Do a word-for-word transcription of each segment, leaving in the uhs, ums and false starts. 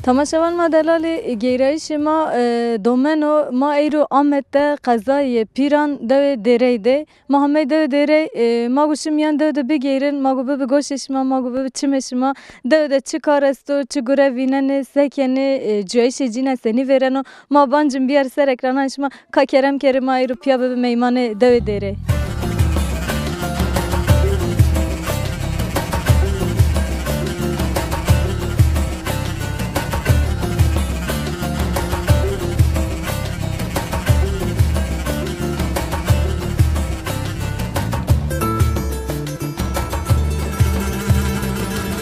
Temaşevan ma delalî, geyrayîşê ma, e, domeno, ma eyro Amed de, qezayê Pîran, dewê Dêrey de. Ma hamey dewê Dêrey, e, ma go şîme mîyan dewe de bigeyrin, ma go bibi goşê şima, ma go bibi çimê şima. Dewe de çi kar esto, çi gure vînenê, se kenê, e, cuyayîşê cîne senî vêreno. Ma bancim biyar ser ekrananê şima. Ka kerem kerê ma eyro pîya bibi meymanê dewê Dêrey.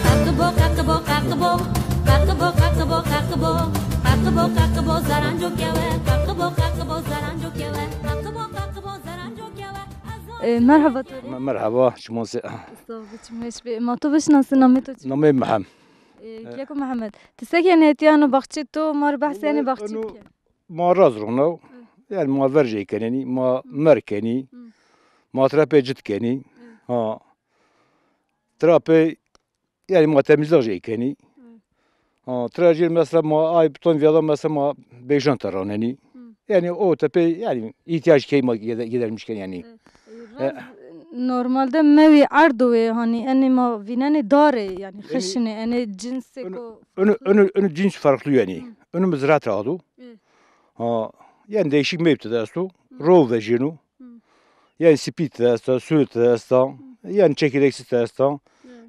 Qeqibo, qeqibo, qeqibo. Qeqibo, qeqibo, qeqibo. Qeqibo, qeqibo, zaranco kewe. Qeqibo, qeqibo, zaranco kewe. Qeqibo, qeqibo, zaranco kewe. E, merheba to rê. Me-, merheba, şima se. Sağ ol, biçim weş bê. Ma to bişinasin, namê to çi? Namê Mehem. E, keko Mehmet. Ti se kenê, hetîya eno baxçê to, ma rê behsê enê baxçê bike. Ma raz ronaw. Hı. Yani ma vercey kenenî, ma mer kenî. Hı. Ma tira pê cit kenî. Hı. Ha. Tira pê, yani ma temizlik jey kenî. Hı. Ha, tira jî mesela ma ay piton viyada mesela ma beyjan te ranenî. Hı. Yani o te pê yani ihtiyac key ma gider-, gidermiş kenî yani. Hı. E, raz normalde mewî erdo wê, hani enê ma vînenê darê, yani xişinê, enê cinsêko. Unu, unu, unu cins farklı yani. Hı. Unu mi ziraat rahat o. Hı. Ha, yani değişik meyve de esto. Hı. Rov vejêno. Hı. Yani spî de esta, sûr de esta. Hı. Yani çekirdeksi de esta. Hı.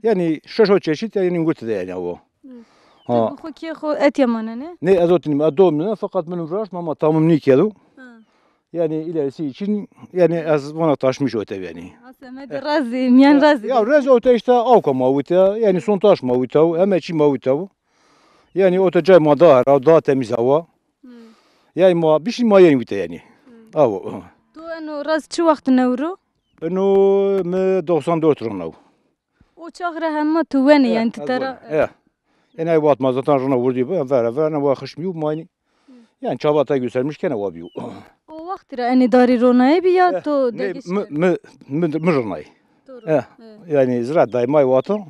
Yani şeşo çeşit yani ningurt de yani o. Hı. Ha. Tu bi xo kê xo etya manenê? Ne, ez otinîm, ez doğum ne, fakat benim uğraşma ama tamam nîkedo. Hı. Yani ilerisi için yani ez vana taşmış ote yani. Ha, semedê razî, mîyan razî. Ya rez ote işte avka ma wita, yani son taş ma wita, heme çî ma wita. Yani ote cay ma daha rahat, daha temiz hava. Hmm. Yani ma bişin ma yeni wita yani. Hmm. Awo. Tu eno raz çi waxt newro? Eno mi doksan dört rona. O çax ra hema tu wenî yani ti tera. Ya. Enay waxt ma zaten rona vurdî bu, vera vera ne wa xişmî û ma yani. Yani çaba ta göstermiş kene wa biyo. O wextî ra enê darî ronayê bî ya to degişt kerd? Mi, mi, mi, mi ronayê. To ronayê. Yani zira daymay watan.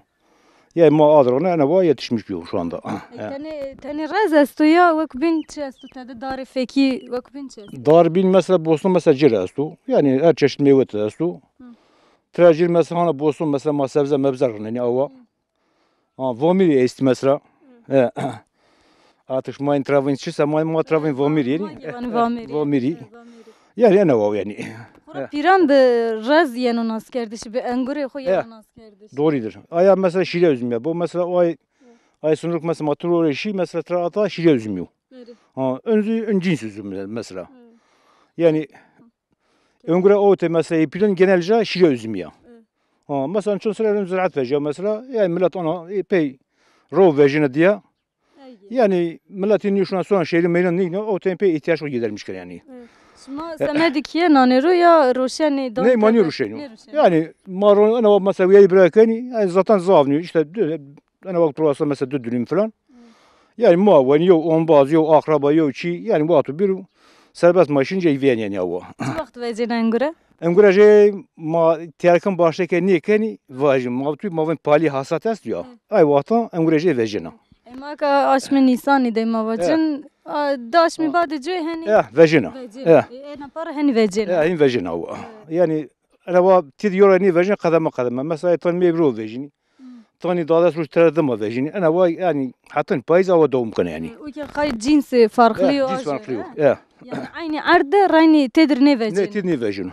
Yani ma ad rona ene wa yetişmiş biyo şu anda. E, tenê, tenê rez esto ya wek bîn çi esto tede darê fekî wek bîn çi esto? Dar bîn mesela boston mesela cir esto. Yani her çeşit meyve de esto. Hı. Tira cir mesela hana boston mesela ma sebze mebze ronenî awa. Hı. Ha, vomîrî est mesela. Hı. E, artık şima in travin çi se ma, ma travin vomîrî. Ma gêvanî vomîrî. Vomîrî. Hı, vomîrî. Yani ene wa yani. Xora pîran bi rez yeno naskerdiş, bi engurê xo yeno naskerdiş. Doğrudur. Aya mesela şîre üzüm ya. Bu mesela o ay, ay sunruk mesela ma tur oraya şî mesela tira ata şîre üzüm yo. Ha, önzü ön cins üzüm mesela. Hı. Yani Engure ote mesela pîran genelce şîre üzümî ya. Evet. Ha, mesela çon sene ziraat vejîya mesela, yani millet ona, e, pey ro vejîne diye. Yani millet nî şuna son şehri meydan nî, o ten pey ihtiyaç o gidermiş yani. Evet. Şima semedî kîye nanê ro ya roşenê dan? Ne, ma nî roşenî. Yani ma ro, ena mesela wîyayî birakenî, yani zaten zaf nî, işte, ena wek turasa mesela du dönüm falan. Yani ma wen yew ombaz, yew akraba, yew çî, yani wexto bîro serbest ma şin cey vîyen yani awa. Çi wext vecên engure? Engure jê ma tiyarkin başleke nêkenî vajin. Ma tu ma ven palî hasat est ya. Hı. Ay wextan engure jê vecêna. E ma ka aşmê Nîsanî de ma vacin, a, di aşmî badê cê henî. Ya, vecêna. Vecêna. Ya. E, ena para henî vecêna. Ya, henî vecêna awa. Evet. Yani ena wa tîd yora nî vejin qedeme qedeme. Mesela tan mê biro vejinî. Tanî dades roj tera dima vejînî. Ena wa yani hetan payîz awa dewam kena yani. O ki xay cînsê farklı yo. Cîns farklı yo. Ya. Yani aynı erde raynî têdir nêvecîno. Ne têdir nêvecîno.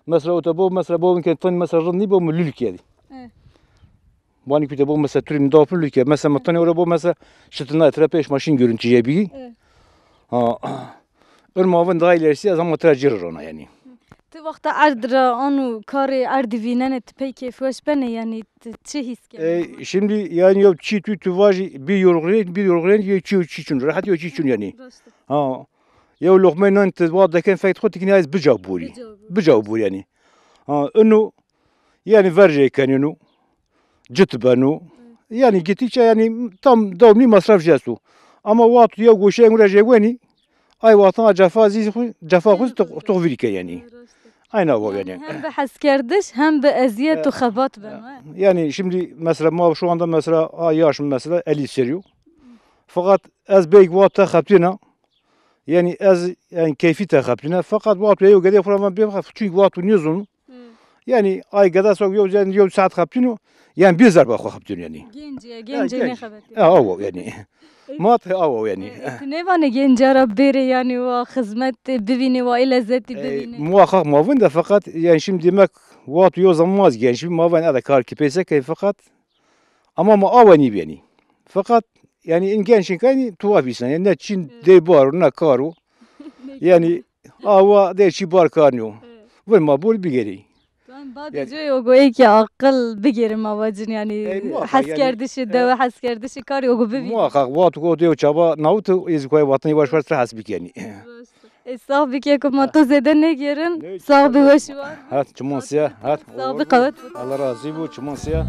Mesela o te bo, mesela bo ke tanî mesela rind nîbo mi lül kerdî. Banî kute bo mesela turî mi dapin lül kerdî. Mesela mi tanî ora bo mesela şitinay tira pêş maşîn görüntüye bî. Ha. Irma vin daha ilerisi ez ama tira cir rona yani. Ti wexta erd ra anu karê erdî vînenê ti pey kêfweş benê, yanî ti çi hîs kenê? E, şimdi yani yew çî tu, tu vajî bir yorgunluk, bir yorgunluk, yew çî, çî çun, rehet yew çî çun yani. Rast. Ha, yew loqmey nan ti wa deken fekt xo ti kinî ez bica borî. Bica borî. Bica borî yani. Ha, inu yani vercê kenî inu. Cit beno. Yani gittikçe yani tam devamlı masraf jî esto. Ama wexto yew goşe engure jê wenî, ay wextan cefa zî xu, cefa xu toxvîrî ke yani. Ayna o yani. Hem bi heskerdiş hem bi eziyet û xebat beno. Yani şimdi mesela ma şu anda mesela a yaş mesela elli seriyo. Feqet ez beyk wexto te xebitîna. Yanî ez, yanî keyfî te xebitîna. Feqet wexto yew gedê xo ra van bê, çunkî wexto nêzonu. Hı. Yanî ay gede sok yew, yanî yew saet xebitîno. Yanî bê zerba xo xebitîno yanî. Genc ya, ya, genc ya, genc. Nêxebetî. Ya, awo yanî. E, ma te awo yanî. E, e, ti nêvanê genca ra bêrê yanî wa xizmet bivînê, wa ê lezzetî bivînê? E, muhakkak ma vin de feqet yanî şimdi demek wexto yew zaman ma zî genç bî, ma van ede kar kî peyse key feqet ama ma awe nîbî yanî. Feqet yanî in gençin kanî tuhaf însan. Yanî ne çin dey bar o, ne kar o. Yanî awa dey çî bar kar nîyo. Vin ma bol bigêrî. Yanî badê coy o goyê ki aqil bigêrî ma vacin yanî. E, muhakkak yanî, heskerdişi, e, dewe heskerdişi karî o go bivî. Muhakkak wexto go dew çaba nawit, ez koy vatanî baş baş hes bikenî. Ê, sax bî keko, ma to zêde nêgêrin. Sax bî, weş û war. Hat, çiman sîya, hat. Sax bî, qewet. Allah razî bo, çiman sîya.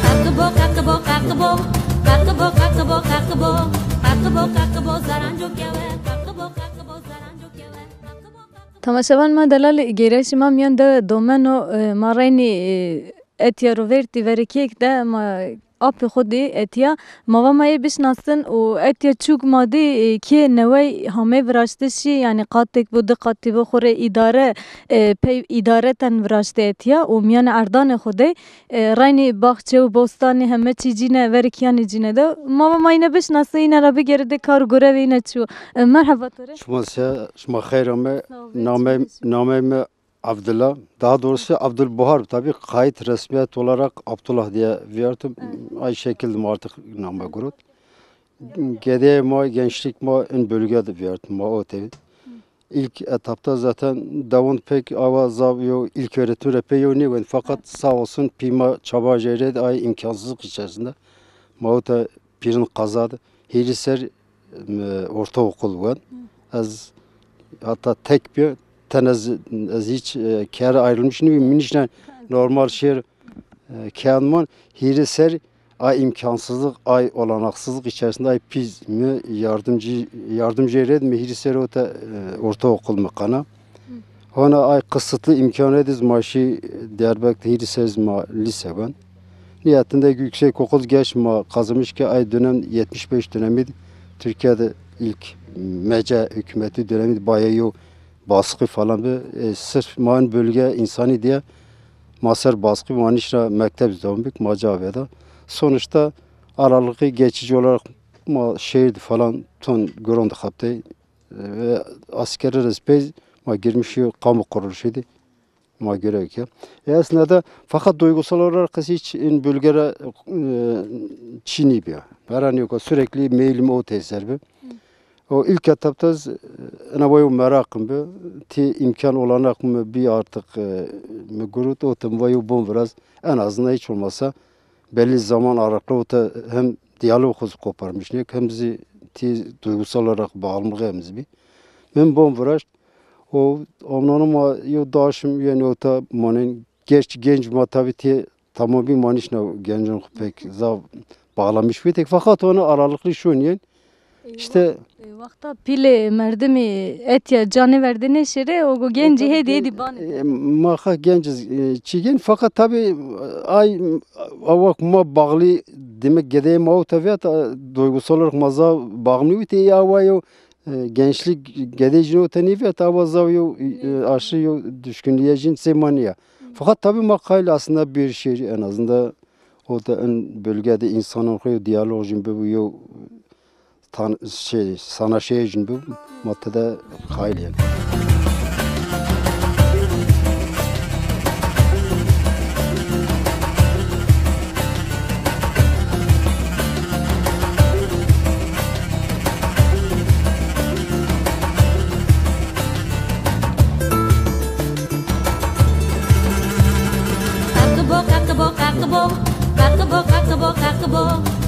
Qaqibo, qaqibo, qaqibo. Qaqibo, qaqibo, qaqibo. Qaqibo, qaqibo, zaranco kewe. Qaqibo, qaqibo, zaranco kewe. Qaqibo, qaqibo. Temaşevan ma delal, gêrayîşê ma mîyan de domeno, e, ma reynî, e, etya ro vertî verê kêk de ma apê xo dî etya. Ma va ma ê bişinasin û etya çûk ma dî, e, kê newey hamey viraştişî, yanî qatêk bo, di qatî bo, xo rê îdare, e, pey îdareten viraştê etya û mîyanê erdanê xo de, e, reynî baxçe û bostanî heme çî cîne, verê kîyanê cîne de. Ma va ma îne bişinasin, îne ra bigêrî dê kar û gorevê îne çi yo. E, merheba to rê. Şima se, şima xeyr ame. Sağ ol, namey, namey mi Abdullah, daha doğrusu Abdülbuhar, tabii kayıt resmiyet olarak Abdullah diye verdim. Ay şekilde artık name gurut. Gede ma, gençlik ma in bölgede verdim, ma o tevi. İlk etapta zaten davun pek awa zav yo, ilk öğretim repe yo ne ben, fakat sağ olsun pî ma çaba jeyret ay imkansızlık içerisinde. Ma o te pîrin kazad, hîrî ser, e, ortaokul wen. Ez hatta tek bir ten ez, ez hiç, e, kere ayrılmış nîbî, minişne normal şehir, e, keyan man, hîrî ser ay imkansızlık, ay olanaksızlık içerisinde ay pîz mi yardımcı, yardımcı red mi hîrî ser o te, e, ortaokul mi kana. Hona ay kısıtlı imkaniyet iz ma şî Diyarbakır hîrî ser iz ma lise ben. Nihayetinde yüksekokul geç ma kazanmış ki ay dönem yetmiş beş dönemiydi. Türkiye'de ilk M C hükümeti dönemiydi. Bayağı yo baskı falan bir. E, sırf ma in bölge insanı diye ma ser baskı ma nişna mektep devam bik ma caveda. Sonuçta aralıklı geçici olarak ma şehirdi falan ton göründü kaptay. E, ve askeri rezpey ma girmiş yo kamu kuruluşuydu. Ma görev ki. E, aslında da fakat duygusal olarak kız hiç in bölgere, e, çinî bir. Herhangi yok. Sürekli meylim o teser bir. O ilk etapta z-, ena vayo merakım bir. Ti imkan olanak mı bir artık, e, mi gurut o tem vayo bon biraz. En azından hiç olmasa belli zaman aralıklı o te hem diyalog koparmış ne hem zi ti duygusal olarak bağımlılığı hem zi bir. Ben bon vıraşt. O amnanı ma yo daşım yani o ta manen geç genç ma tabi ti tamam bir maniş ne gencin pek zaf bağlamış bir tek fakat onu aralıklı şu niyen işte. E, wexta pîlê merdimî etya canê verdê nêşêrê, o go gencî hêdî hêdî banê. E, maxa genc, e, çîgên, fakat tabi ay awak ma bağlı demek gedeyê ma o tabiat, e, duygusal olarak ma za bağımlı bî, tê awa yo, e, gençlik gedeyê jino te nêviya, awa zav yo, e, aşırı yo düşkünlüğe jin sê ma nîya. Fakat tabi ma qayl aslında bir şey en azından o da en bölgede insanın koyu diyalog jin bu yo tan-, şey, sana şey jin bu maddede qayl yani. Qaqibo, qaqibo, qaqibo. Qaqibo, qaqibo, qaqibo.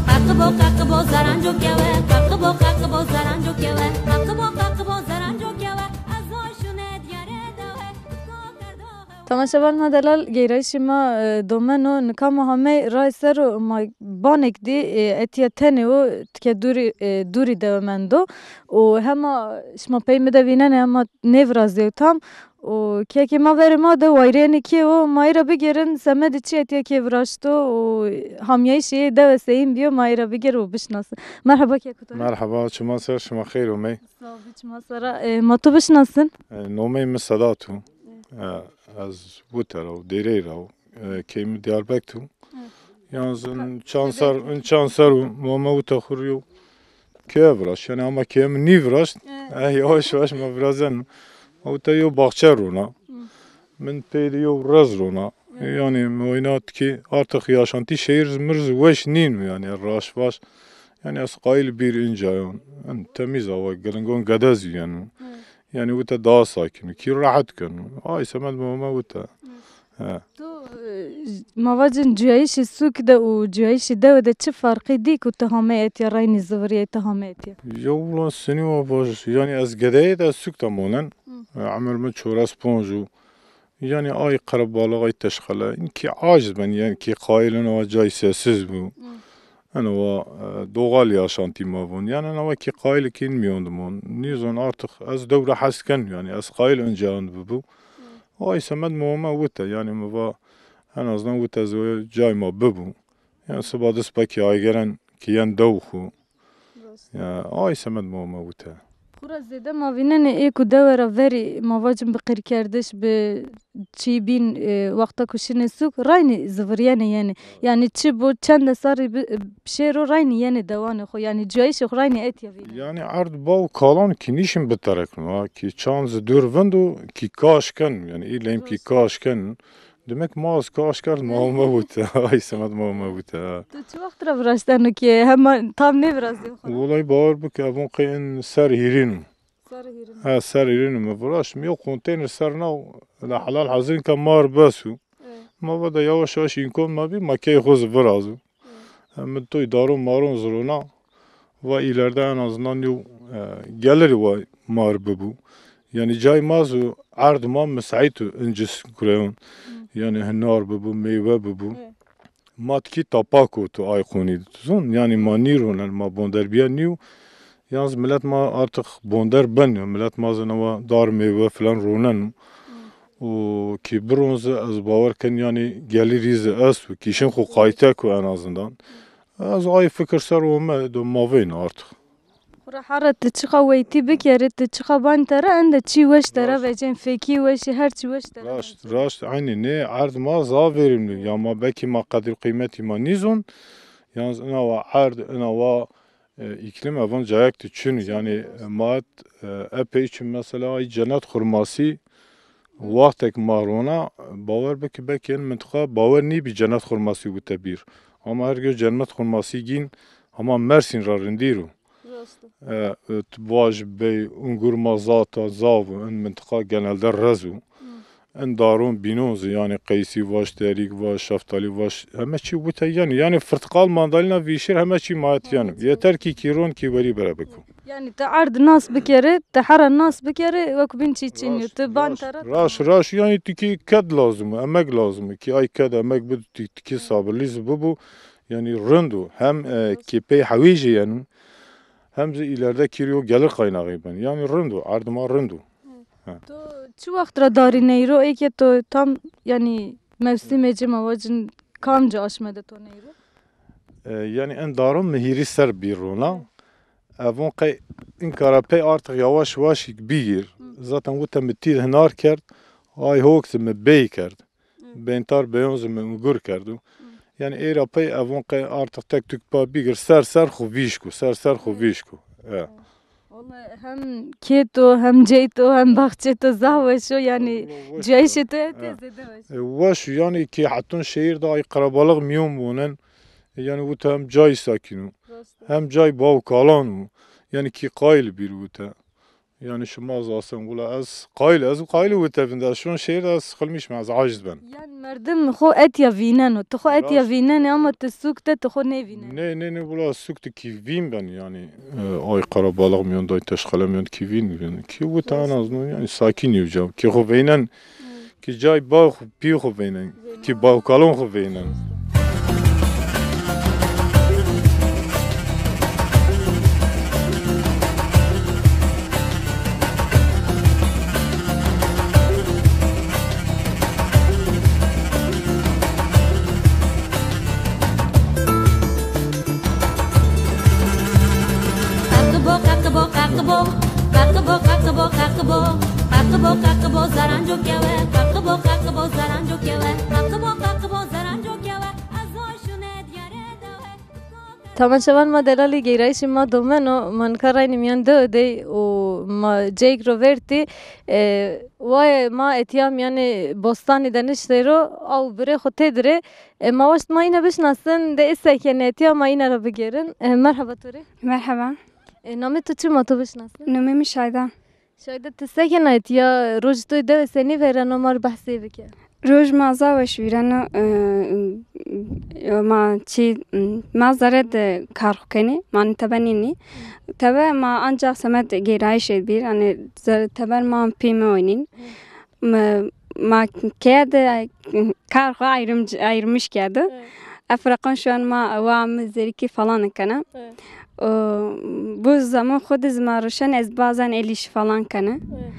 Qaqibo, qaqibo, zaranco kewe. Qaqibo, qaqibo, zaranco kewe. Qaqibo, qaqibo, zaranco kewe. Ez o şune diyare dewe. To kerdo hewe. Temaşevan ma delal, geyrayîşê ma, e, domeno. Nika ma hamey ray ser o, ma banek dî, e, etîya tenê o, tike dûrî, e, dûrî dewe mendo. Û hema şima pey mi de vînenê, hema nêvirazîyo tam. Û kekê ma verê ma de, wayîrênê kê o, ma ê ra bigêrin, semedê çi etîya kê viraşto û hamyayîşê yê dewe seyîn bîyo, ma ê ra bigêr û bişinasin. Merheba keko to rê. Merheba, çima ser, şima xeyr omey. Sağ ol, çima sera. E, ma to bişinasin? E, nomey mi Sedat o. E, ez Wite ra o, Dêrey ra o. E, key mi Diyarbekir o. Yalnız in çand ser, in çand ser o, ma ma wite xwu rê yo keye viraşt. Yani ama keye mi nîviraşt. E, yavaş yavaş ma virazen. Ma wite yo baxçe rona. Min pey de yo rez rona. Yani mi oyna ki artık yaşantî şehir mi rê weş nîn yani raş vaş. Yani ez qayil bir incayon. Yani temiz hava, gelingon gedez yani. Yani wite daha sakin, ki rahat ken. Ay semed ma ma wite. He. Tu, e, ma vacin cuyayîşê sûk de û cuyayîşê dewe de çi farqî dî ku ti hamey etya reynî zivirîyay, ti hamey etya? Ya wila senî wa vaj, yani ez gedeyê de sûk de monen. E, emir mi çores ponc o. Yani ay qerebalix, ay teşxele. În ki aciz ben, yani ki qayil in o cay sessiz bu. Eno wa, e, doğal yaşantî ma von. Yani eno wa ki qayil ki in mîyon de mon. Nîzon artık ez dewre hes ken, yani ez qayil incayon bibu. Ay semed ma ma wite, yani mi va en azından wite ez cay ma bibu. Yani siba dis pekî ay gelen ki yen dew xu. Ya ay semed ma ma wite. Xura zêde ma vînenê ê ku dewe ra verî, ma vacin bi qîrkerdiş, bi çî bîn, e, wexta ku şinê sûk, raynî zivirîyenê yenê. Yani çi bo çende sarî bi-, şêro raynî yenê dewanê xo. Yani cuyayîşê xo raynî etya vînenê. Yani erd baw kalan ki nîşin biterekno ha, ki çand zi dûr vindo ki kaş ken, yani îlem ki kaş ken. Demek ma ez kaş kerd, ma ma wite. Ay semed ma ma wite. Tu çi wext ra viraşteno ki hema tam nêvirazîyo xo? Wulay bawer bike, evon qey in ser hîrîn o. Ser hîrîn. Ha, ser hîrîn o mi viraşt. Mi yo konteyner ser naw, la helal hazin ke mar bes o. Ma va de yavaş yavaş îmkon ma bî, ma key xo zi virazo. E, mi toy daron maron zirona, va ileride en azından yo, e, gelirî wa mar bibu. Yani cay ma zu erd ma misaît o, incis gureyon. Yani hinar bibu, meywe bibu. Ma tikî tapa koto ay qonî de. Zon, yani ma nîronen, ma bonderbiya nîyo. Yalnız millet ma artık bonder ben ya. Millet ma zina wa dar meywe filan ronen. O ki bironze ez bawer ken yani gelirî zi esto. Kîşin xo qayte ku en azından. Ez ay fikir ser ome do maveyna artık. Xura hara ti çiqa weytî bikerî, ti çiqa banî tera, ende çî weş tera vecên, fekî weşî, her çî weş tera vecên. Raşt, raşt, eynî nê erd ma zaf verimli. Ya ma belkî ma qedir qîmetî ma nîzon. Yalnız ina wa erd, ina wa E, îklim evon cayek de çin, yani, e, ma, e, epey çin mesela ay cennet xurmasî, wextek ma rona, bawer bike belkî en mintiqa bawer nîbî cennet xurmasî wite bîr. Ama her gö cennet xurmasî gîn, ama Mersîn ra rindîr o. Rast o. E, e, tu vaj bey, ungur ma zata, zav o, en mintiqa genelde rez o. En daron bînon zi, yani qeysî vaş, derîk vaş, şeftalî vaş, heme çî wite yeno. Yani firtiqal, mandalîna, vîşir heme çî ma het yeno. Yeter ki kîron kîwerî bere biko. Yani ti erd nas bikerî, ti hera nas bikerî, wek bîn çî çin yo. Ti ban tera. Raş, raş, yani ti ki ked lazim o, emek lazim o. Ki ay ked emek bid, ti, ti ki sabirlî zi bibu. Yani rind o. Hem, e, ki pey hewîjê yeno, hem zi îlerde kîryo gelir kaynağı ben. Yani rind o, erd ma rind o. Ha. To çi wext ra darî neyro? Ê ke to tam, yani mewsimê ci ma vacin kamci aşme de to neyro? E, yani en daron mi hîrî ser bîr rona. Evon qey in kara pey artık yavaş yavaş bigîr. Zaten wite mi tîr hinar kerd. Ay hok zi mi bey kerd. Bentar beyon zi mi ungur kerdo. Yani ê ra pey evon qey artık tek tük pa bigir ser ser xo vîşko, ser ser xo vîşko. E. Wala hem kê to, hem cey to, hem baxçê to zaf weş o, yani cayişê to etê zêde weş. E, weş o, yani ki hetun şehir de ay qerebalix mîyon bonen. E, yani wite hem cay sakin o, hem cay baw kalan o. Yani ki qayil bîr wite. Yani şima zasen wila ez qayil, ez qayil wite vinde. Şon şehir de ez sıkılmış mi, ez aciz ben. Yani merdim xo etya vîneno. Ti xo etya vînenê ama ti sûk de ti xo nêvînenê. Ne, ne, ne, wila sûk de ki vîn ben yani. E, ay qerebalix mîyon, day teşxele mîyon ki vîn, vîn. Ki wite en azından yani sakin yo cam. Ki xo veynen Ki cay baw xu, pî xu veynen. Ti bawkalon xu veynen. Qeqibo, qeqibo, qeqibo. Qeqibo, qeqibo, qeqibo. Qeqibo, qeqibo, zaranco kewe. Qeqibo, qeqibo, zaranco kewe. Qeqibo, qeqibo, zaranco kewe. Ez o şune diyare dewe. Temaşevan ma delalî, geyrayîşê ma domeno, ma nika raynî mîyan dewe dey û ma ceyk ro vertî. E, waye ma etîya mîyanê bostanî de niştê ro, aw birê xo têdirê. E, ma waşt ma îne bişinasin, de ê se kenê etîya ma îne ra bigêrin. E, merheba to rê. Merheba. E, namê to çi, ma to bişinasin? Nomê mi Şayda. Şayda, ti se kena etîya, rojê to yê dewe senî vêreno, ma rê behsê bike. Roj ma zaf weş vîreno, e, e, ma çî, ma zere de kar xo kenê, ma nî tebe nînî. Tebe ma ancax semed geyrayîşê bîr, yanî zere teber ma pê mi oynîn. Ma, ma keye de kar xo ayrım, ayrılmış kerdo. Evet. Efreqan şu an ma wa mi zerikî falan kena. Evet. O, bu zaman xo de zî ma rişen ez bazen el îşî falan kena. Evet.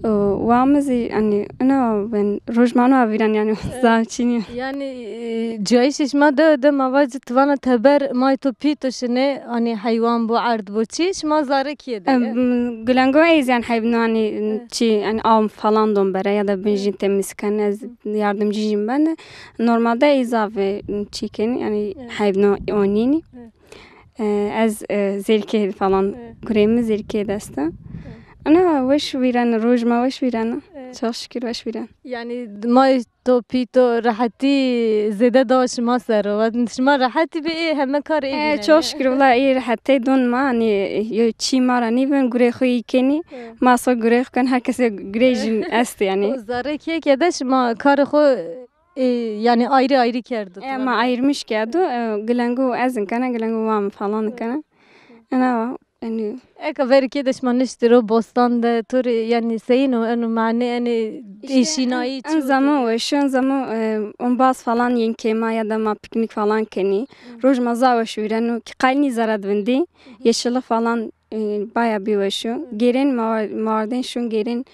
O, wa mi zî, hani, ina ben rojmano avîran yani, evet, zaf çinî. Yani, e, cayîşê şima de, de ma vacî ti vana teber may to pî to şinê, hani heywan bo, erd bo çi, şima zare kîye de. Em, gilengo ez yani heyvno, hani, evet, çi, yani av falan don bere ya da bin jin temiz ken, ez yardımcı jin ben. Normalde ez zaf, e, çi ken, yani, evet, heyvno onînî. Evet. E, ez, e, zerikê falan, evet, gurê mi zerikê dest a. Evet. Ana weş vîren, roj ma weş vîren. Evet. Çok şükür weş vîren. Yani ma to pî to rehetî zêde da şima ser o. Şima rehetî bî, ê heme kar ê vînenê. E, çok şükür, wela ê rehetî don ma, hani, yo çî ma ra nîvin, gurê xo î kenî. Evet. Ma so gurê xo ken, herkese gurê jin est yani. O zerrê kêke de şima karê xo, e, yani ayrı ayrı kerdo. E, ma ayırmış kerdo. E, gilengo ez in kena, gilengo wa mi falan kena. Ena wa. Yanî eka verî kê de şima niştî ro bostan de, to rê yanî seyîn o, eno mane, yanî êşînayî çi? En zaman weş o, en zaman, e, ombaz falan yên kê ma ya da ma piknik falan kenî. Roj ma zaf weş vîreno ki qayl nî zere di vindî. Yeşillik falan, e, baya bî weş o. Gêrên ma, ma ardên şun gêrên.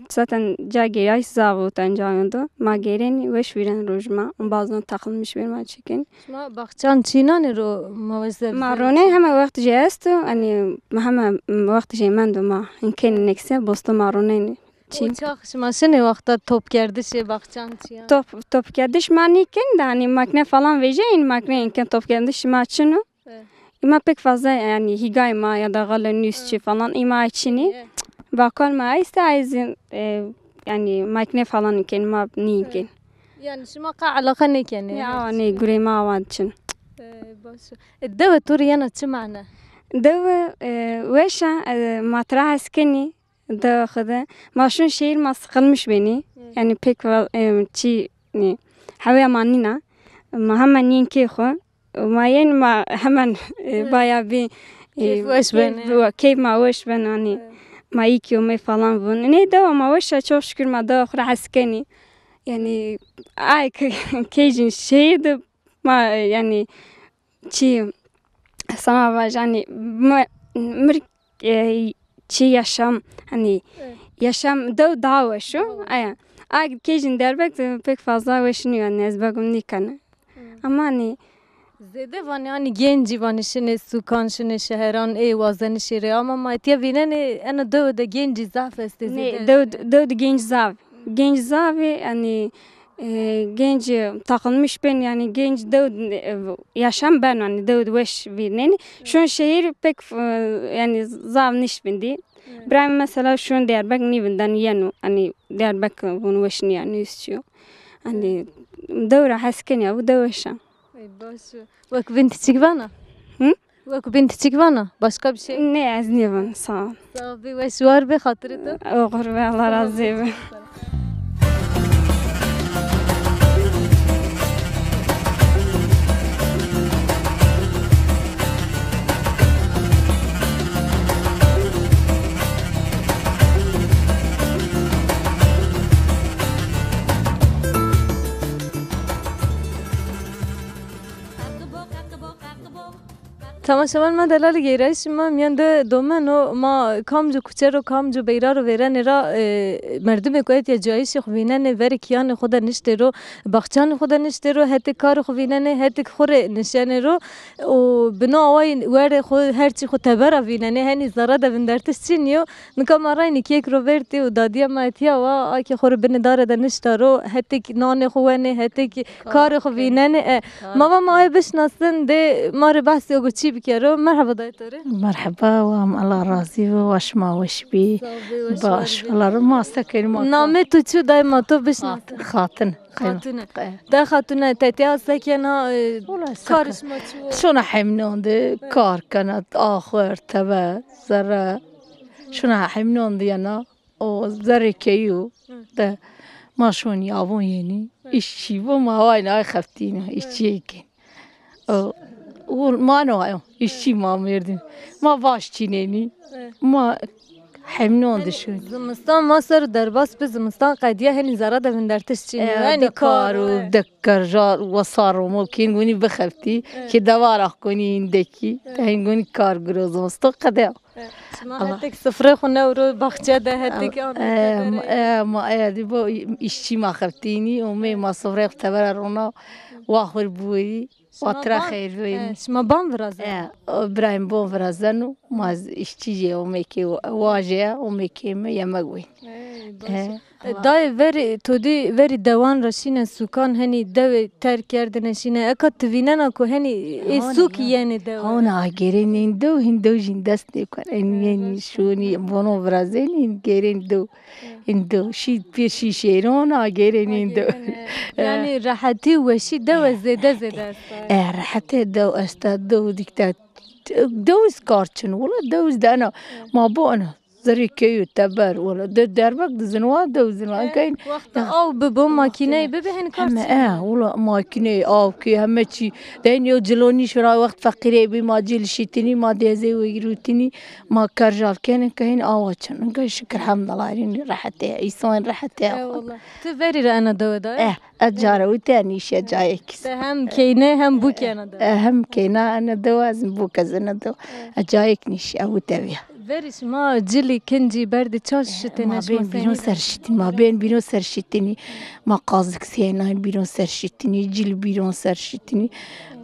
Zaten ca gêrayîş zaf o tencayon do. Ma gêrên weş vîren roj ma. Ombazon takılmış bir ma çekin. Şima baxçan çînanê ro ma weş zerre? Ma ronê heme wext jê esto, hani heme wext jê mendo ma. Hinkên nekse bosto ma ronenî. Çîn. O çax şima şinê wexta topkerdişê baxçan çîyan? Top, topkerdiş ma nîkin de, hani makine falan vejeyîn, makine înken topkerdiş ma çin o. Evet. Îma pek fazla yani hîgay ma ya da xele nûs çi falan îma çinî. Evet. Bakal ma este ayzin, e, yani makine falan înken ma nîkin. Evet. Yani şima qa alaqa nêkenê? Ya, nê, gurê ma awa çin. E, baş o. E, dewe to rê yena çi mane? Dewe, e, weş a, e, ma tira hes kenî, dewe xo de. Ma şun şehir ma sıkılmış benî. Evet. Yani pek va-, e, çi, nê, heweya ma nîna. Ma hemen yên kê xo. Ma yên ma hemen, e, baya bî, e, keyf weş benê. Keyf, keyf ma weş ben, hani. Evet. Ma î ki omey falan vun. Nê, dewa ma weş a, çok şükür ma dewa xo ra hes kenî. Yani ay ke-, keyjin şehir de ma, e, yani çi sana vaj, hani ma, mir, e, çi yaşam, hani yaşam dew daha weş o. Aya. Ay keyjin Diyarbekir de pek fazla weş nîyo, yani ez begum nîkena. Ama hani zêde vanê, hanî gencî vanê şinê sûkan, şinê şeheran, ê wazenişê rê. Ama ma etîya vînenê ena dewe de gencî zaf estê. Nê, zêde dew, dew de genc zaf. Genc zaf ê, yanî, e, genc takılmış bên, yanî genc dew, e, yaşam ben, yanî dew de weş vînenî. Şun şehir pek, e, yanî zaf nişt vindî. Birayê mi mesela şun Diyarbekir nîvindan yeno. Hani Diyarbekir vun weş nîya, nî üstçiyo. Hani dew ra hes kenî ya, bu dew weş a. Ey, baş o. Wek vîn ti çik vana? Hı? Wek vîn ti çik vana? Başka bir şey? Ne, ez nîvin, sağ ol. Sağ ol, bir weş war be, hatırı da. Oxir be, Allah razı olsun. Temaşevan ma, delalî, gêrayîşê ma mîyan de domen o. Ma kamcî kuçe ro, kamcî beyra ro vêrenê ra, e, merdimê ku etya cayîşê xwu vînenê, verê kîyanê xwu de niştê ro, baxçanê xwu de niştê ro, hetê karê xwu vînenê, hetê xwu rê nişenê ro. Û bi no awayî werê xwu, her çî xwu tebera vînenê, henî zerre de vindertiş çî nîyo. Nika ma raynî kêk ro vertî û dadîya ma etîya wa, a ke xo rê binê dare de nişta ro, hetêk nanê xo wenê, hetêk karê xo vînenê. E, ma va ma aye bişinasin, dê ma rê behsê o go çî bikero. Merheba dayê to rê. Merheba, wa Allah razî bo, wa şima weş bî. Sağ ol, weş. Baş, Allah ra ma se kenî ma. Namê to çi, dayê ma to bişinasin. Xatin. Xatune. Dayê Xatune, tetîya se kena, e, karê şima çi wo? Şona hemînan de kar kena, axur, teber, zerre. Şuna hemînan de yena, o zerrê keyî yo. De ma şonî avon yenî. Îşçî bo, ma wayna ay xeftîno, îşçîyê kên. O, o ma no ayo, îşçî ma mêrdin. Ma vaş çînenî. Ma hemînan de şonî. Zimistan ma ser derbas bi, zimistan qedîya, henî zerre de vindertiş çînî. E, yanî de kar û de kerja wesa romo kên gonî bixeftî, ke dewar ax konî hîndekî, te hîn gonî kar giro zimistan qede. Şima hetêk sifrê xwu newro, baxçe de hetêk. E, ma, e, ma, e, dî bo îşçî ma xeftînî, omê ma sifrê xwu tebera rona, wa xwu rê biwerî, wa tira xeyr biwerî. Şima ban virazenî? E, o birayê mi bon virazeno, ma îşçî jê omê kê, wa jê omê kê mi yemek weyn. Ey, baş. E, dayê verî, to dî verî dewan ra şîne sûkan, henî dewê terk kerdine şîne. Eka ti vînena ku henî ê sûk yenê dewe? Hona agêrê nên dew, hîn dew jîn dest nêkon. En yenî şonî, bono virazenî, hîn gêrên dew. Hîn dew. Şî pê şî şêron, agêrê nên dew. Yanî rehetî û weşî dewe zêde zêde esta. E, rehetê dew esta, dew dikte. Dewiz kar çin, wila dewiz de ena. Ma bo ena. Zerrê keyî teber, wela de derbek de zinwa, dew zinwa. E, keyîn wexta aw bibo, makîneyî bibi, henî kar çin. Heme, e, wela makîneyî, aw kî, heme çî. De hîn yew cilonî şira wext feqîrê bî, ma cil şîtinî, ma dezê wegirûtinî, ma kerjal kenî, keyîn awa çin. Nika şikir hemdallah, hîn rehetê, îson rehetê. E, wela. Ti verî ra ena dewe de? E, Ez cara wite nîşe cayêk. Te hem keyne hem bûk ena de. E, hem keyna ena de, ez bûk ez ena de. Ez cayêk nîşe, ez wite vîya. Verî şima cilî kincî berdî ça şitêne? Ma bên bîron ser şitî, ma bên bîron ser şitînî. Ma qazik sênayî bîron ser şitînî, cil bîron ser şitînî.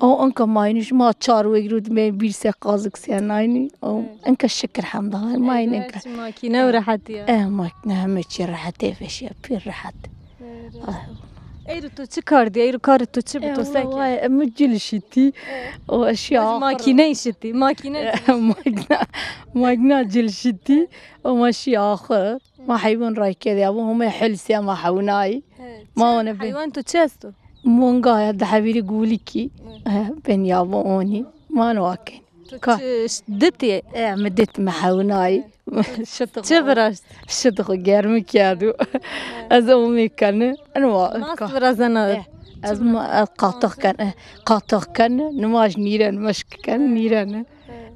O enka ma înî şima çar wegirût me bîr se qazik sênayî. O enka şikir hemdallah ma înî enka. Makîne û rehetî ya. E, makîne heme çî rehetê veşîya, pîr rehet. Eyro to çi kar dî? Eyro karê to çi bi, to se kî? Vay, mi cil şitî. O eşî axir. Makîne şitî, makîne. Makîna, makîna cil şitî. O ma şî axir. Ma heywan ray kerdî. Ama home helsî ama hewnayî. Ma one be. Heywan to çi esto? Monga ya, di hevîrî gulikî. Ben ya bu onî. Ma no aken. Ka- Çi, ditî? E, mi dit, mi hewnayî. Çi viraşt? Şit xo germi kerdû. Ez omê keni. Eno wa. Nas virazena. E, ez ma, ez qatix ken, e, qatix ken, nimaj nîren, meşk ken, nîren.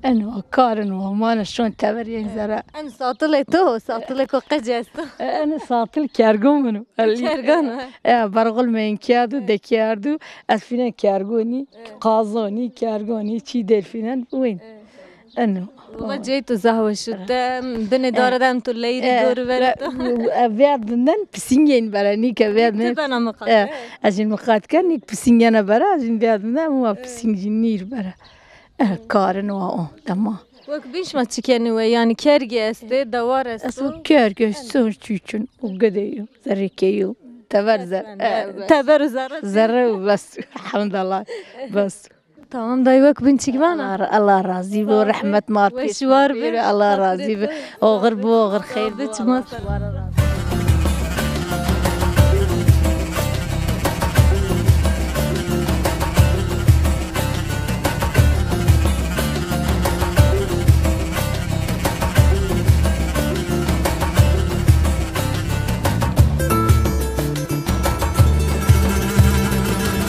Eno wa, karin wa, mane şon tever yên zere. En satilê to, satilê ko qec esto. E, en satil kergo mino. Kergan, ha. E, berxul me înke du, dekî erdu, ez fînen kergonî, qazonî, kergonî, çî der fînen, wên. Eno. Wala cey to zaf weş o. Te binê dare de em to leyîrî dor ver to. E, vêrdinden pisîngên bere, nîke vêrdinden. Ti bena miqat. E, ez jî miqat ken, nîk pisîngene bere, ez jî vêrdinden, ama pisîng jî nîr bere. E, karin wa o, dema. Wek bîn şima çi kenî we? Yanî kergî estê, dewar esto? Esto kerg esto, çûçin û gidê yo, zerrê keyî yo. Teber zer-, e, teber û zerre. Zerre û bes. Elhamdulillah. Bes. Tamam dayê, wek bîn çik vana? Allah, Allah razî bo, rehmet ma pê. Weş war bi. Allah razî bi. Oxir bi, oxir xeyr bi. Çima ser.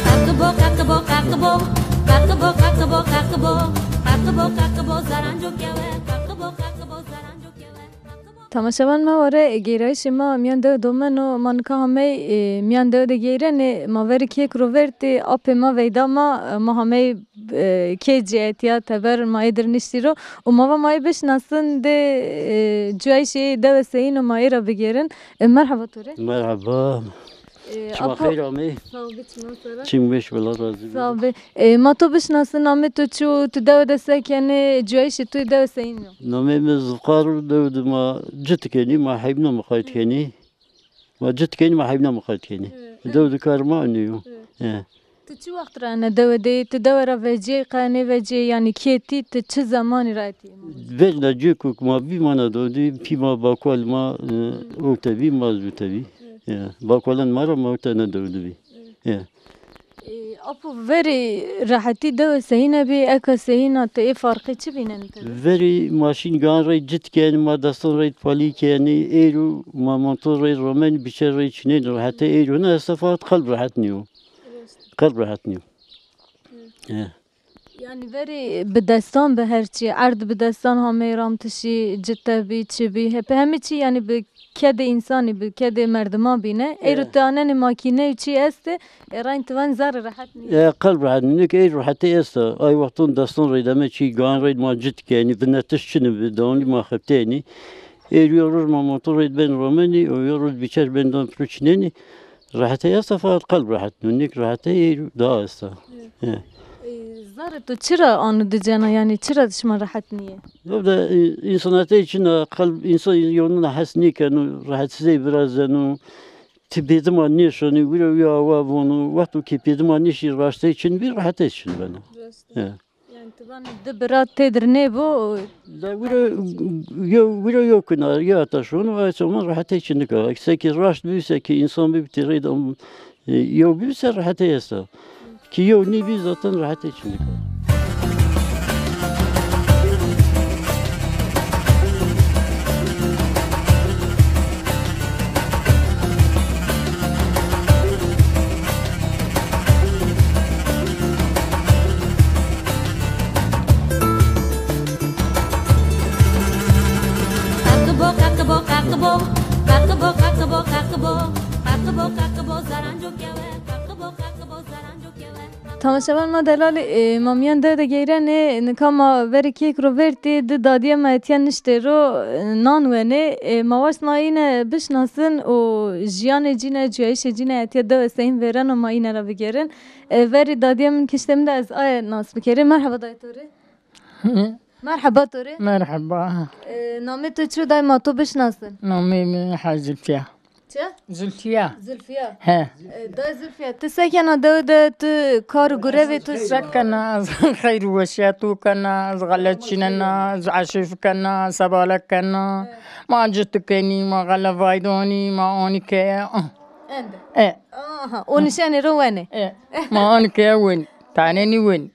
Qaqibo, qaqibo, qaqibo. Qaqibo, qaqibo, qaqibo. Qaqibo, qaqibo, zaranco kewe. Qaqibo, qaqibo, zaranco kewe. Qaqibo, Temaşevan ma ware, e, geyrayîşê ma mîyan dewe domeno, ma nika hamey, e, mîyan dewe de geyrenê, ma verî kêk ro vertî, apê ma veyda ma, e, ma hamey, e, kê cî etîya teber ma ê dir niştî ro û ma va ma ê bişinasin de, e, cuyayîşê dewe seyîn o ma ê ra bigêrin. E, merheba to rê. Merheba. E, çima xeyr amê. Sağ ol, çima sera. Çim weş, Allah razı olsun. Sağ ol. E, ma to bişnasin, namê to çi û tu dewe de se kenê, cuyayîşê to yê dewe seyîn o? Namê mi Zilqar o, dewe de ma cit kenî, ma heybna miqayt kenî. Ma cit kenî, ma heybna miqayt kenî. Dewe de kar ma enê yo. E. Tu çi wext ra ene dewe de yê? Tu dewe ra vecîyê qe, nêvecîyê, yanî kê tî, tu çi zemanî ra etî? Vecna cêko ma bî, ma na dewe de, pî ma, bakual ma, e, ewte bî, ma zûte bî. Ya, bakualan ma ra ma ewte na dewe de bî. Ya. E, apo verî rehetî dewe seyîne bî, eka seyîna ti ê farqê çi vînenî tede? Verî ma şîn gan rey cit kenî, ma destan rey palî kenî, êro ma monton rey romenî, biçer rey çinenî, rehete êro na esta, feqet qelb rehet nîyo. Qelb rehet nîyo. Ya. Yanî verî bi destan bi her çî, erd bi destan hamey ramtişî, cite bî, çi bî, hep hemî çî yanî bi kedê însanî, bi kedê merdiman bîne. Êro ti anenê makîne û çî estê, e, reyn ti van zerrê rehet nîyo. E, qelb rehet nîyo ke ey rehetê esta. Ay wexton destan rey deme çî, gan rey ma cit kenî, vinetiş çinî bi, dewanlî ma xebitênî. Êro yo roj ma motor rey ben romenî, o yo roj biçer ben dan piro çinenî. Rehetey esta, feqet qelb rehet nîyo. Nêk rehetey ey daha esta. E. E, zerrê to çira ano di cena, yanî çira şima rehet nîyê? Yo de, e, însanetey çin a, qelb însan yewna hes nêkeno, rehetsizey virazeno, ti bêdima nêşonî, wira uya awa vono, wexto ke bêdima nêşî raştey çin bî, rehetey çin beno. Rast. E. Yanî ti vanî di bira têdir nêbo? La wira yo, wira yo kuna, yo heta şono, ay zaman rehetey çin nika. Seke raşt bî, seke însan bî, têrey de, e, yo bî se rehetey esta. Ki yo nîbî zaten rehetey çin nika. Qaqi bo, qaqi bo, qaqi bo. Qaqi bo, qaqi bo, qaqi bo. Qaqi bo, qaqi bo, zaranco kewe. Qaqi bo, qaqi bo, zaranco kewe. Tamaşevan ma delalî, e, ma mîyan dewe de geyrenê, nika ma verê kêk ro vertî, di dadîye ma etîya niştê ro, e, nan wenê. E, ma waşt ma îne bişnasin û jiyanê cîne, cuyayîşê cîne etîya dewe seyîn vêreno, ma îne ra bigêrin. E, verî dadîye min kiştê min de ez aye nas bikerî. Merheba dayê to rê. Merheba to rê. Merheba. E, namê to çi yo dayê ma to bişnasin? Namê mi Haj Zülfiya. Çi? Zülfiya. Zülfiya. He. E, dayê Zülfiya, ti se kena dewe de, ti kar û gurevê to? Se kena, ez xeyr û weşîya to kena, ez xele çînena, ez eşîf kena, sebale kena. He. Ma cit kenî, ma xele vaydanî, ma anî keye. Ende. E. Aha, o nişenê ro wenê. E. Ma anî keye wenî. Tanenî wenî.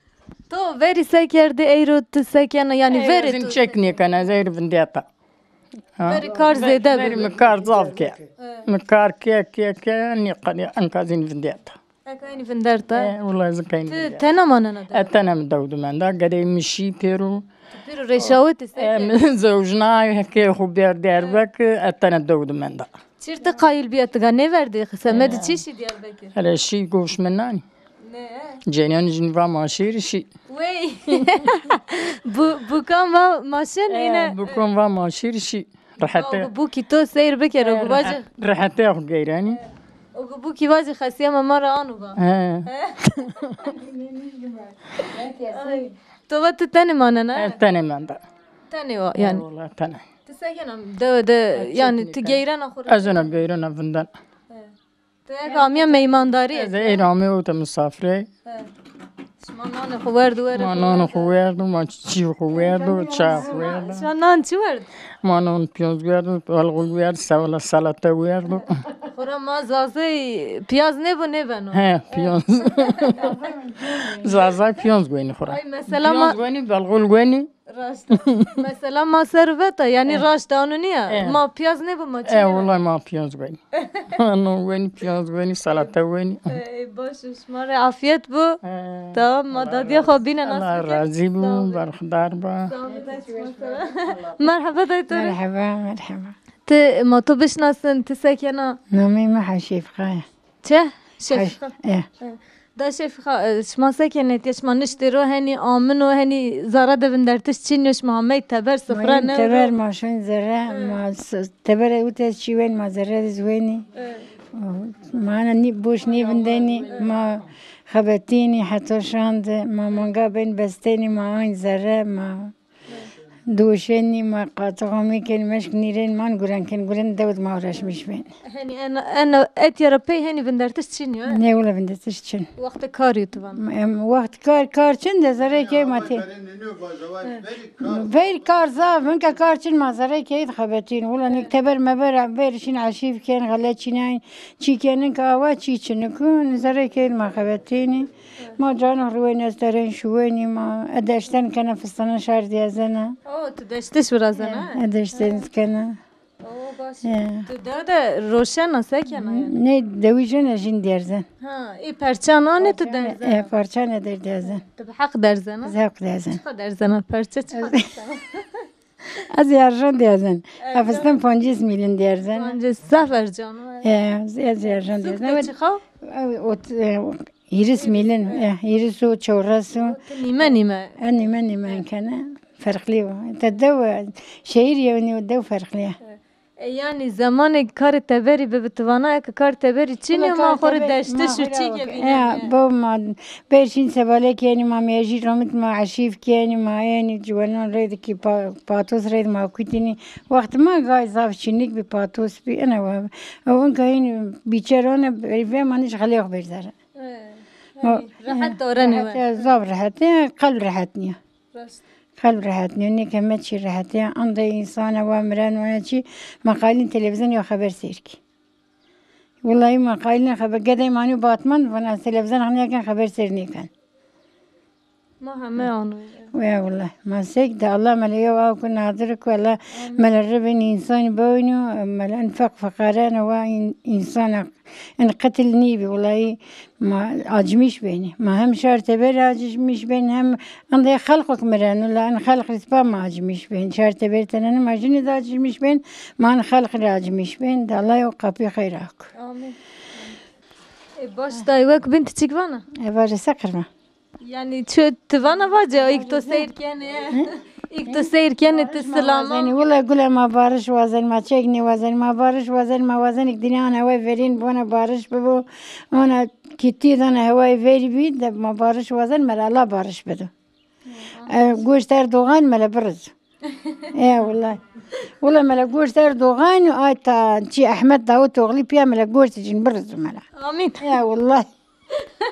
To verî se kerdî, eyro ti se kena, yanî verê to? Ez çek nêkena, ez eyro vindeta. Ha? Verî kar zêde bi. Verî mi kar zaf ke. E. Mi kar ke, ke, ke, nîqenî enka zîn vindeta. Eka enî vinderta? E, wulay zî kay. Ti tena manena de? E, tena mi dew de menda, gedey mi şî pêro. Ti pêro rêşawitî se ke? E, mi zewjna, kê xo bêr Diyarbekir, e, tena dew de menda. Çirti qayîl bîya ti ga nêverdî, semedî çi şî Diyarbekir? Hele şî goş mi nanî. Ne? Cenîyan jin va ma şêrî şî. Wey. Bu, bukan va ma şin îne. E, bukan va ma şêrî şî. Rehete. O bukî to seyr bikero, e, bu vacî. Rehete xo geyrenî. O bukî vacî xesîya ma ma ra ano va. He. He? Ay. To va ti tenê manena? E, tenê menda. Tenê wa, yanî. E, wala tenê. Ti se kena dewe de, yanî ti geyrena xo ra? Ez ena geyrena vindan. He. Ti eke amîya meymandarîye? Ez ê amîya ewte misafirey. He. Şima nanê xo werdo were. Ma nanê xo werdo, ma çîyê xo werdo, çay xo werdo. Şima nan çi werd? Ma nan piyonz werdo, belxul werdo, sewla selate werdo. Xora ma Zazay piyaz nêbo nêbeno. He, piyonz. Zazay piyonz goynî xora. Ay, mesela ma piyonz goynî, belxul goynî. Raşt. Mesela ma ser veta, yanî raşt ano nîya. E. Ma piyaz nêbo ma çi? E, wulay ma piyaz wenî. Ano wenî, piyaz wenî, salate wenî. E, baş o, şima rê afiyet bo. E. Tamam, ma dadîya xo bîne nas bike. Allah razî bo, berxudar ba. Sağ ol, dayê, şima sera. Merheba dayê to rê. Merheba, merheba. Ti ma to bişinasin, ti se kena? Nameyê mi Heşîfxa ya. Çi? Şefîqa. Heş-, e. E. Da Şefîqa, e, şima se kenê? Tê şima niştê ro, henî amino, henî zere de vindertiş çin yo, şima amey teber, sifre newro? Ma teber, ma şoyn zere, ma s-, teberê û tez çî wen, ma zere de zwenî. E. Ma ana nî-, boş nêvindenî, ma xebetînî heta şan de, ma manga bên bestenî, ma ayn zere, ma Duşenî ma qatixomî kenî, meşk nîrên man guren ken, guren dewd ma uğraşmış ben. Henî en, en, etya ra pey henî vindertiş çin yo, e? Ne wila vindertiş çin. Wextê karî yo ti vana? Em, wext kar, kar çin de zerrê key ma tê. Ver kar zaf, minka kar çin ma zerrê key xebetîn. Wila nik teber meber, ver şin eşîf ken, xele çînayn, çî ken, nik awa çî çin, nik zerrê key ma xebetînî. Ma canix ruwenî, ez terên şuwenî, ma e deşten kena, fistana şar dîyezena. O, tu deştiş virazena, ha? E, e deşten kena. O, baş. E. Tu dew de roşena, se kena yanî? Nê, dewî jena jin dîyerzen. Ha, ê perçan anê tu derzen? E, perçan e der dîyerzen. Tu bi heq derzen, ha? Bi heq derzen. Çiqa derzen, ha, perçe çiqa derzen? Ez erjan dîyerzen. Erjan. Efistin pancês mîlin dîyerzen. Pancês, zaf ercan o. E, ez erjan dîyerzen. Suk de çiqa? E, ot-, e, Hîris mîlin, e, hîris o, çewres o. Nîme nîme. E, nîme nîme kene. Ferqlî o. Te dew, e, şehir yewnî o, dew ferqlî ya. E, yanî zemanê karê teberî bibi, ti vana eke karê teberî çin yo, ma xo rê deştiş û çî ke vînenê. Ya, bo ma berşîn sebale kenî, ma mejî romit, ma eşîf kenî, ma enî ciwenan reydi kî pa-, patos reydi ma kutînî. Wext ma gay zaf çinlik bi, patos bi, ena wa. O inka hîn bîçerone, ve ma nîş xelê xo berdere. E, ma, yanî rehet darenê we. Rehet ya, zaf rehet ya, qelb rehet nîya. Rast. Qelb rehet nîya, nê keme çî rehet ya. Ande însana wa mireno ya çî, ma qalîn televîzyon ya xeber seyr kî. Wulay ma qalîn xeber, gedey ma nîyo Batman, vana televîzyon xo nêken, xeber seyr nêken. Ma heme ano. Wê wulay. Ma sek de Allah mele yew aw ku nadir ku Allah mele ribin însanî bawîno, mele in feq feqarene wa în-, însana in qitil nîbî. Wulay ma acimîş benî. Ma hem şar teber acimîş benî hem ande xelq ok mireno la in xelq rî spa ma acimîş benî. Şar teber tenene ma jinî de acimîş benî. Ma in xelq rî acimîş benî. De Allah yew qapî xeyr ak. Amîn. E, baş dayê, wek bin ti çik vana? E, vaje se qirma. Yanî çi ti vana vace, îk to seyr kenê. Îk to seyr kenê, ti silama. Wazenî, wila gule ma barış wazenî, ma çek nêwazenî, ma barış wazenî, ma wazenî ki dinya ana we verîn, bona barış bibo, ona kitî dana hewayê verî bî, de ma barış wazenî, mele Allah barış bido. E, goşt Erdoğan mele biriz. E, wila. Wila mele goşt Erdoğan, ay ta çi Ahmet Davutoğlu pîya mele goşt cin biriz mele. Amîn. E, wila.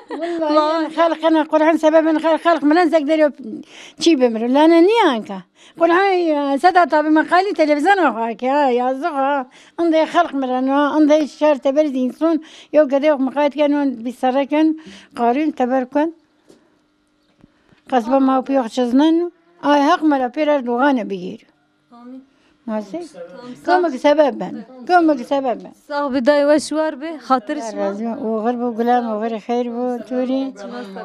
Wallahî, yanî xelq ena Qur'an sebebin xelq, xelq milen zek derî çî bimiro. Lane nîya anka. Qur'an, e, Sedat abi mi qalî televîzyon oxar ke, ha, yazık ha. Inde xelq mireno, inde şer teberî însan, yo gede yok muqayet keno, bir sere ken, qarîn teber ken. Qesba ma pîyox çizneno. Ay heq mela pêr Erdoğane bigêrî. Amîn. Nasıl? Tamam, sağ ol. Komik sebeb ben. Komik sebeb ben. Sağ ol, bi dayê we şuar bi, xatir şima. Razî. Oxir bo, gulam, oxir xeyr bo, turî.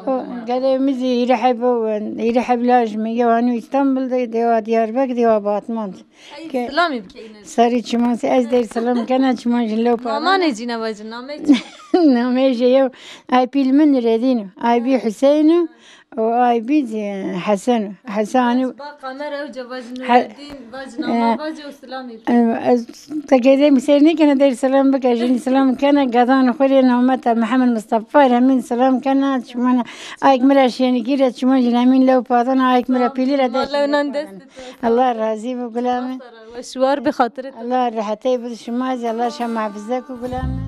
O, gedê mi zî hîrê heb bo, hîrê heb laj mi, yew anî İstanbul de, dewa Diyarbekir, dewa Batman. Ay, ke-, silamî bike îne. Serî çiman se, ez der silam kena çiman jî lew pa. Namanê cî ne vajin, namey çi? Nameyê jê yew, ay pîl mi Nuredîn o, ay bî Huseyîn o, û ay bî zî Hesen o. Hesen o. Ba kamera ew ca vajin, Nuredîn, vajin, e, ama vaje û silamî bike. E, ez te gedê mi seyr nêkena, der silam bike, jîn silam kena, gedan xo rê nameta Mihemed Mistefa Remîn silam kena, çiman ayk mi ra şênîgî re, çiman jî Remîn lew pa dana, ayk mi ra pîlî re der. Lew nan dest. Allah razî bo, gulamê. Şuar bi xatirê to. Allah rehetey bid şima zî, Allah şima muhafize ku, gulamê.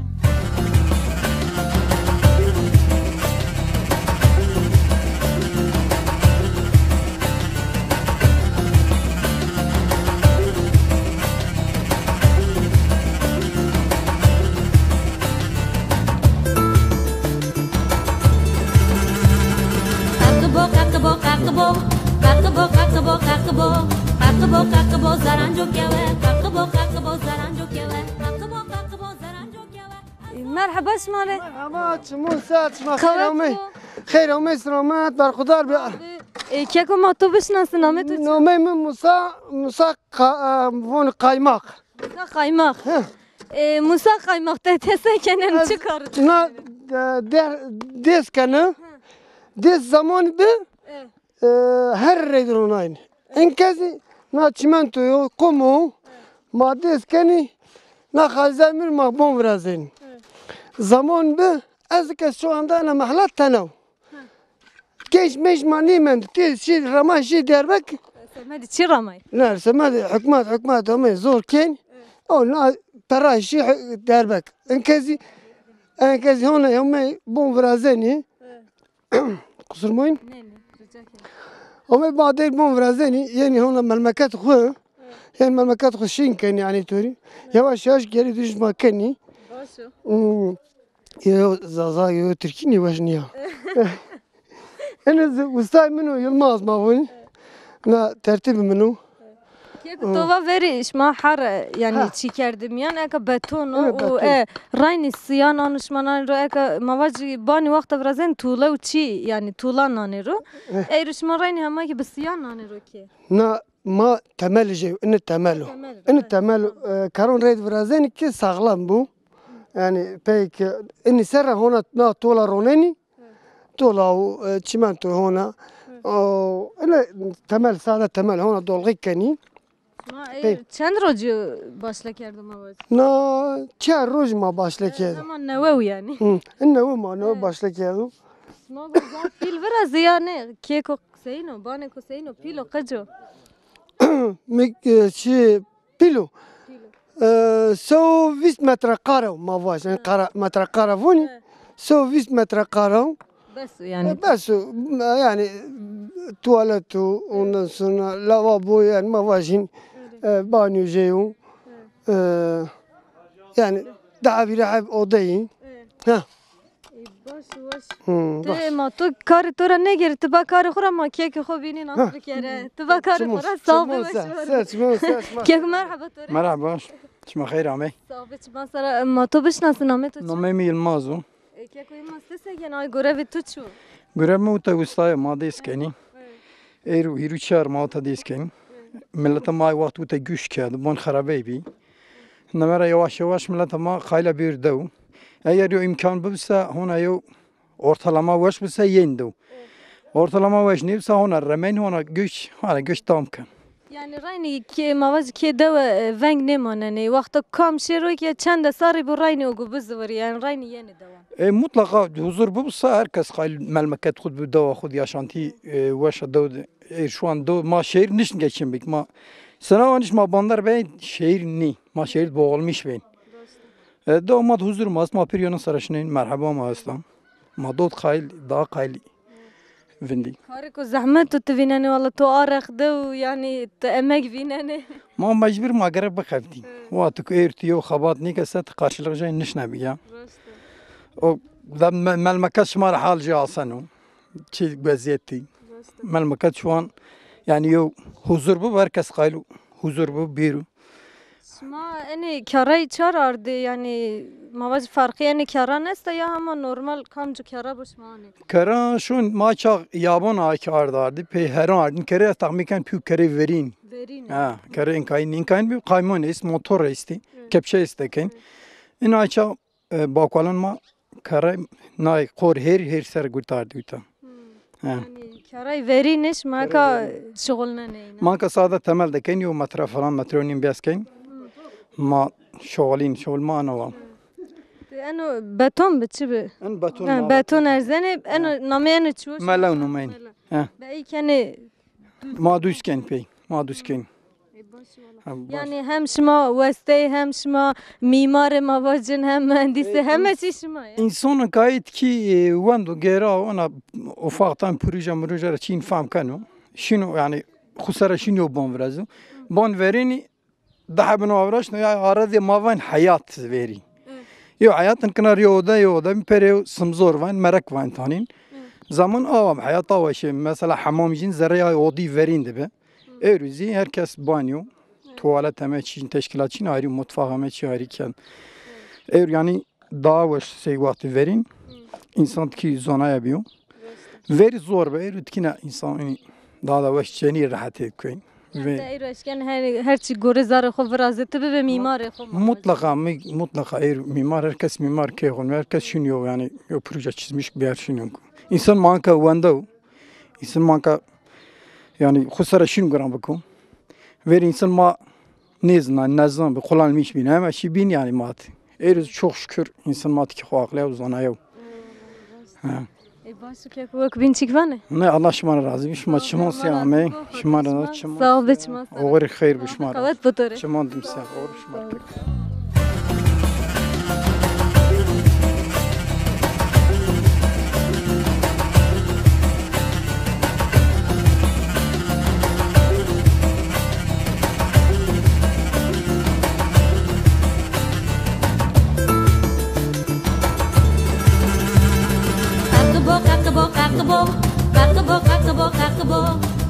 Qeqibo, qeqibo, qeqibo. Qeqibo, qeqibo, qeqibo. Qeqibo, qeqibo, zaranco kewe. Qeqibo, qeqibo, zaranco kewe. Qeqibo, qeqibo, zaranco kewe. Merheba şima rê. Merheba, çimon ser, çima xeyr amey. Xeyr amey, selamet, berxudar be. E, keko, ma to bişinasin, namê to çi? Namey mi Musa, Musa Ka-, e, von Kaymak. Musa Kaymak. Heh. E, Musa Kaymak, te, te se kenen, çi kar? Na, e, de, dês kene. Dês zaman bi, e, her rey ronayne. Enkezî na çimento yo, kom o, ma dês kenî, na xalzemir ma bon virazenî. Zaman bi, ez ke şu anda ena mehla tena o. Keş meş ma nêmend. Ti şî rama şî Diyarbek. Semedî çi ramay? Ne, semedî hukmat, hukmat amey zor ken. O na pera şî Diyarbek. Enkezî, enkezî hona yomey bon virazenî. Qusur moyîn. Ne, ne, rica ken. Amey ma dey bon virazenî, yenî hona melmeket xwu. Yenî melmeket xwu şîn kenî, yanî torî. Yavaş yavaş geri dönüş ma kenî. Baş o. Hmm. Yo Zaza, yo Tirkî nîweş nîya. Ene zi-, ustay min o, Yilmaz ma vûn. Na tertîb min o. Kek to va verî şima har, yanî çî kerdî mîyan, eka beton o û e, raynî siya nano şima nanê ro, eka ma vacî banî wexta virazenî tûle û çî, yanî tûla nanê ro. Ey ro şima raynî hema kî bi siya nanê ro kê? Na ma temel jê, ini temel o. Temel, ini temel o. E, karon reyde virazenî ki sağlam bu. Yanî pey ki ini serra hona na tola ronenî. Tola û, e, çimento hona. O, ini temel, sade temel hona dolxî kenî. Ma, e, çend rocî başle kerdo ma vacî? Na çar roj ma başle kerdo. Zaman newe o yanî. Hı, newe ma newe başle kerdo. Ma go zaf pîl virazî ya ne? Kêko seyno, banêko seyno, pîlo qeco? Mi, e, çi pîlo. E, se û vîst metre kare ma vaj, yanî kare, metre kare vûnî. Se û vîst metre kare. Bes o yanî. E, bes o. Yanî tuvalet o, ondan sonra lavabo, yanî ma vajîn, e, banyo jê yo. E, yanî daha bir heb odeyî. Ha. Ê, baş, baş. Hı, ti baş. Ma to karê to ra nêgêrî, ti ba karê xo ra, ma kekê xo bînî nas bikere. Ti ba karê xo ra, sağ be, weş be. Ser çimo, ser çimo. Kek merheba to rê. Merheba. Çima xeyr amey. Sağ be, çima sara, ma to bişnasin, namê to çi? Namê mi Yilmaz o. Ê, keko Yilmaz, ti se kenî, ay gorevê to çi yo? Gorevê mi uta ustaya ma dês kenî. Êro hîrû çar ma uta dês kenî. Mileta ma ay wext uta guş kerdo, bon xerabey bî. Neme ra yavaş yavaş mileta ma qayîl a bêro dew. Eger yo îmkan bibisa, hona yo ortalama weş bisa yên dew. Ortalama weş nêbisa, hona remeyn, hona guş, hona guş tam ken. Yanî raynî kê, ma vacî kê dewe, e, veng nêmanenê. Wexto kam şêro ke çende sarî bo raynî o go bizivirî, yanî raynî yenê dewan. E, mutlaqa huzur bibisa, her kes qayîl melmeket xwu di bi dewa xwu di yaşantî, e, weş a dew di. Ê, şu an do ma şehir nişt geçin bik. Ma sena niş ma bandar be şehir nî. Ma şehir boğulmuş bin. E, do ma huzur ma, ma pir yanı saraşnên merhaba ma estan. Ma dot qayl, daha qayl vindi. Karêko zehmet o ti vînenê, wala to arex de û yanî ti emek vînenê. Ma mecbur ma gere bixeftî. Wa tu ku êr tu yew xebat nîkese ti karşılık jay nişne bi ya. Rast o. O da me-, melmeket şima ra hal jê aseno. Çi weziyetî. Rast o. Melmeket şu an yanî yew huzur bu, herkes qayl huzur bu, bîru. Şima enê kerrey çar ardê, yanî ma vacî ferqî enê kerran esta ya hema normal kamcî kerra bo şima anê? Kerra şun ma çax yabon a ki ard ardî, pey heran ardîn, kerrê ez texmîn ken pî kerrê verîn. Verîn. Ha, kerrê inkayîn, inkayîn bi kaymon est, motor estî, kepçe est eken. Îna çax, e, bakualan ma kerrey nay qor her, her ser gurtardî uta. Hmm. Ha. Yanî kerrey verîn iş, ma ka şuxulnenê îna. Ma ka sade temel de ken, yew metre falan, metre û nîm bes ken. Ma şuxulîn, şuxul ma ana wa. Eno beton bi, çi bi? En beton. Ha, ma beton erzenê, eno namê eno çi o? Melew nomeyn. Melew. Ha. Be ey kenê. Ma duz ken pey, ma duz ken. E, baş wala. Ha, baş. Yanî hem şima westey, hem şima mîmarê ma vacin, hem mühendisê, e, heme çî şima ya. Însanî kayet ki, e, wendo gera ona ufaktan proje mroje ra çîn fam keno. Şino yanî xusera şino bon virazo. Bon verênî daha bin avraşno ya, aradê ma van heyat verî. Hı. Yo heyatın kinar yo oda, yo oda, mi perê simzor van, merek van tanîn. Hı. Zaman awa, heyat awa şey, mesela hemam jin zerre ya odî verîn de be. Ewro zî herkes banyo, tuwalet heme çîn, teşkîlat çîn ayrî, mutfak heme çî ayrî ken. Ewro yanî daha weş sey wextî verîn, însan tikî zonaya bîyo. Verî zor be, ewro tikîna însan, yanî, daha da weş cenî rehetê kuyn. Ve- Heta eyro eşken her, her çi gore zarê xo virazê, ti bibê mîmarê xo. Mutlaka, mi-, mutlaka eyro mîmar, herkes mîmar kê xo, herkes şin yo, yani yo proje çizmiş bir yer şin yo. İnsan manka wende o. İnsan manka, yani xo sera şin guran biko. Ver insan ma nêzna, nezan bi, kullanmış bin, ama şi bin yani mat. Eyro çok şükür insan mat ki xo aqle o, zanaye o. Ha. E, baş û kek û wek bîn çik vanê? Ne, Allah şima ra razî bi, şima çiman sê amey, şima ra çiman. Sağ ol be, çiman sağ ol. Oxir xeyr bi şima ra. Qewet bi to rê. Çiman dim sê, oxir şima ra. Qeqibo, qeqibo, qeqibo. Qeqibo, qeqibo, qeqibo.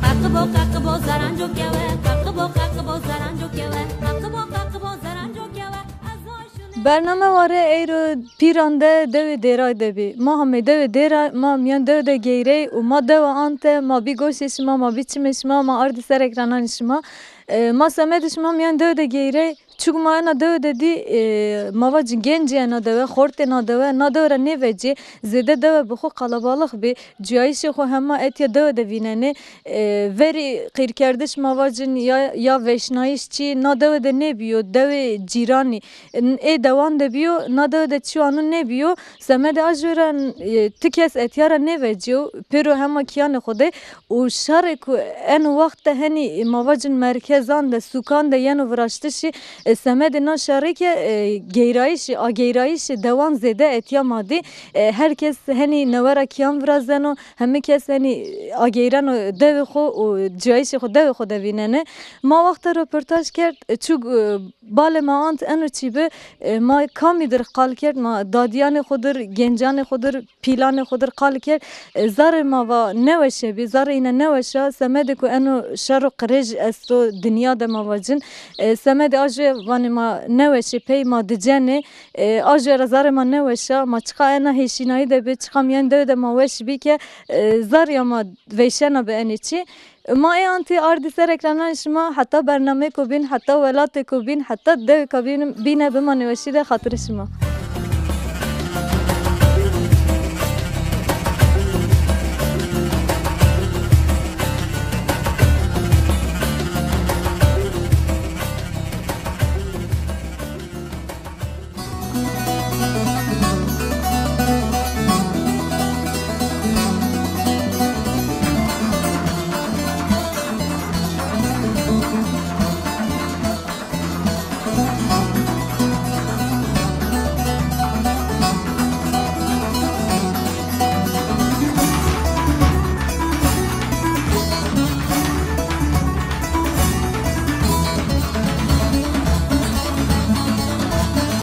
Qeqibo, qeqibo, zaranco kewe. Qeqibo, qeqibo, zaranco kewe. Qeqibo, qeqibo, zaranco kewe. Ez o şune. Bername ware eyro Pîran de dewê Dêray de bî. Ma hamê dewê Dêray, ma miyan dew de geyrey û ma dewa ante, ma bî goşê şima, ma bî çimê şima, ma ardî ser ekrananê şima. E, ma semedê şima miyan dew de geyrey. Çik ma ena dewe de dî, e, ma vacin gencî ena dewe, xortê na dewe, na dewe ra nêvecî, zêde dewe bi xo qalabalix bî, cuyayîşê xo hema etya dewe de vînenê. E, verî qîrkerdiş ma vacin ya, ya veşnayîş çî na dewe de nêbîyo, dewê cîranî, n-, ê dewan de bîyo, na dewe de çi wano nêbîyo. Semedê a jû ra, e, ti kes etya ra nêvecîyo, pêro hema kîyanê xo de. Û şerê ku eno wext de henî, e, ma vacin merkezan de, sûkan de yeno viraştişî, e, semedê na şerê ke, e, geyrayîşî, ageyrayîşê dewan zêde etya ma dî. E, her kes henî newe ra kîyan virazeno, hemî kes henî ageyreno dewê xo û cuyayîşê xo dewê xo de vînenê. Ma wexta roportaj kerd, e, çû, e, balê ma ant eno çî bi, e, ma kamî dir qal kerd, ma dadîyanê xo dir, gencanê xo dir, pîlanê xo dir qal kerd. E, zarê ma va neweşe bî, zarê îne neweşa, semedê ku eno şer û qirêj esto dinya de ma vacin. E, semedê a jû vanê ma neweşê pey ma dicenê. E, a jû ra zarê ma neweşa, ma çiqa ena hêşînayî de bê, çiqa mîyan dew de ma weş bî ke, e, zarîya ma veyşena bi enê çî. Ma ê antî ardî ser ekrananê şima, heta bernameyêko bîn, heta welatêko bîn, heta dewêka bîn, bîne, bimanê weşî de, xatirê şima.